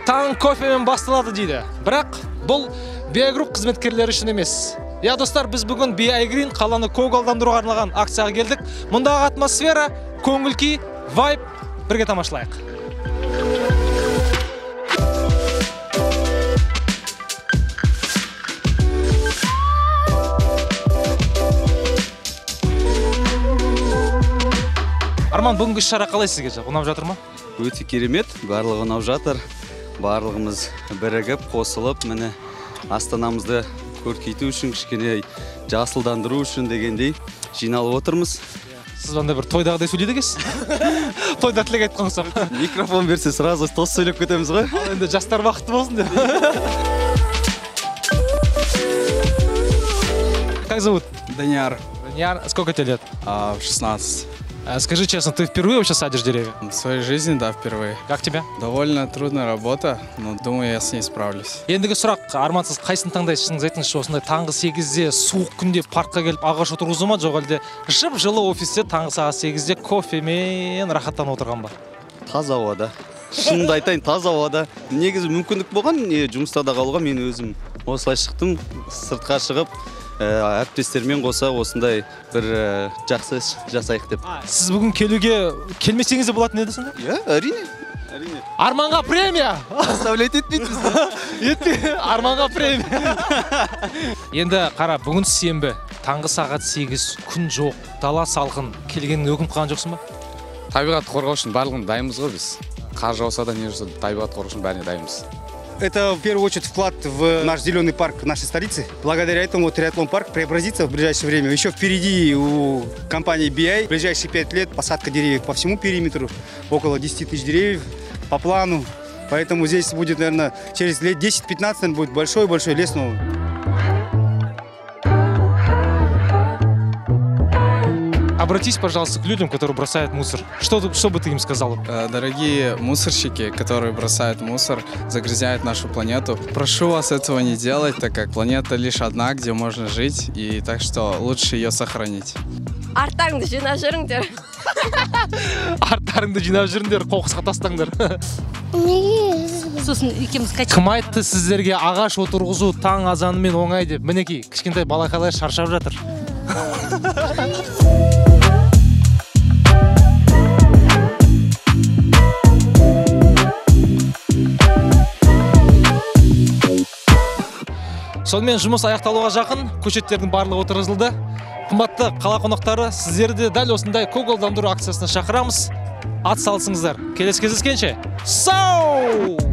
Таң кофемен басталады дейді. Бірақ бұл BI Group қызметкерлері үшін емес. Я, достар, біз бүгін BI Green қаланы көгалдандыруға арналған акцияға келдік. Мұндағы атмосфера, көңіл күй, вайб, бірге тамашалайық. Арман, бүгінгі іс-шара қалай сізге ұнап жатыр ма? Өте керемет, барлығы ұнап жатыр. Барлығымыз бірігіп, қосылып, міне астанамызды көркейту үшін, кішкене жасылдандыру үшін дегендей жиналып отырмыз. Сіз андай бір тойдағыдай сөйлейді екенсіз. Тойда тілек айтқан ұқсап. Микрофон берсе сразу тост сөйлеп кетеміз ғой. Ал енді жастар бақытты болсын деп. Как зовут? Данияр. Данияр, сколько тебе лет? 16. Скажи честно, ты впервые вообще садишь деревья? В своей жизни, да, впервые. Как тебе? Довольно трудная работа, но думаю, я с ней справлюсь. Ендігі сұрақ, Арман, сіз қайсысын таңдайсыз? Шыныңызды айтыңызшы, осындай таңғы 8-де суық күнде паркқа келіп ағаш отырғызу ма, жоқ әлде жып-жылы офисте таңғы сағат 8-де кофемен рахаттанып отырған ба? Таза ауада. Шынымды айтайын, таза ауада. Негізі мүмкіндік болған, жұмыста да қалуға мен өзім осылай шықтым, сыртқа шығып, әріптестермен қоса осындай бір жақсы іс жасайық деп. Сіз бүгін келуге келмесеңіз де болатын еді сонда? Иә, әрине. Әрине. Арманға премия! Заставлять етпейді бізді. Етпей, Арманға премия. Енді қара, бүгін сенбі, таңғы сағат 8, күн жоқ, дала салқын. Келгеніңе өкініп қалған жоқсың ба? Табиғат қорғау үшін барлығын дайынбыз ғой біз. Қар жауса да, не жауса да, табиғат қорғау үшін бәріне дайынбыз. Это в первую очередь вклад в наш зеленый парк нашей столицы. Благодаря этому триатлон парк преобразится в ближайшее время. Еще впереди у компании BI в ближайшие 5 лет посадка деревьев по всему периметру, около 10 тысяч деревьев по плану. Поэтому здесь будет, наверное, через лет 10-15 будет большой-большой лес новый. Обратись, пожалуйста, к людям, которые бросают мусор. Что бы ты им сказал? Дорогие мусорщики, которые бросают мусор, загрязняют нашу планету. Прошу вас этого не делать, так как планета лишь одна, где можно жить, и так что лучше ее сохранить. Арттарыңды жинап жүріңдер. Арттарыңды жинап жүріңдер, қоқысқа тастаңдар. Сосын екеуміз качель. Кім айтты сіздерге ағаш отырғызу таң азанымен оңай деп? Мінекей, кішкентай балақайлар шаршап жатыр. Сонымен жұмыс аяқталуға жақын, көшеттердің барлығы отырғызылды. Қымбатты қала қонақтары, сіздерді де дәл осындай көгалдандыру акциясына шақырамыз. Ат салысыңыздар. Келесі кездескенше, сау!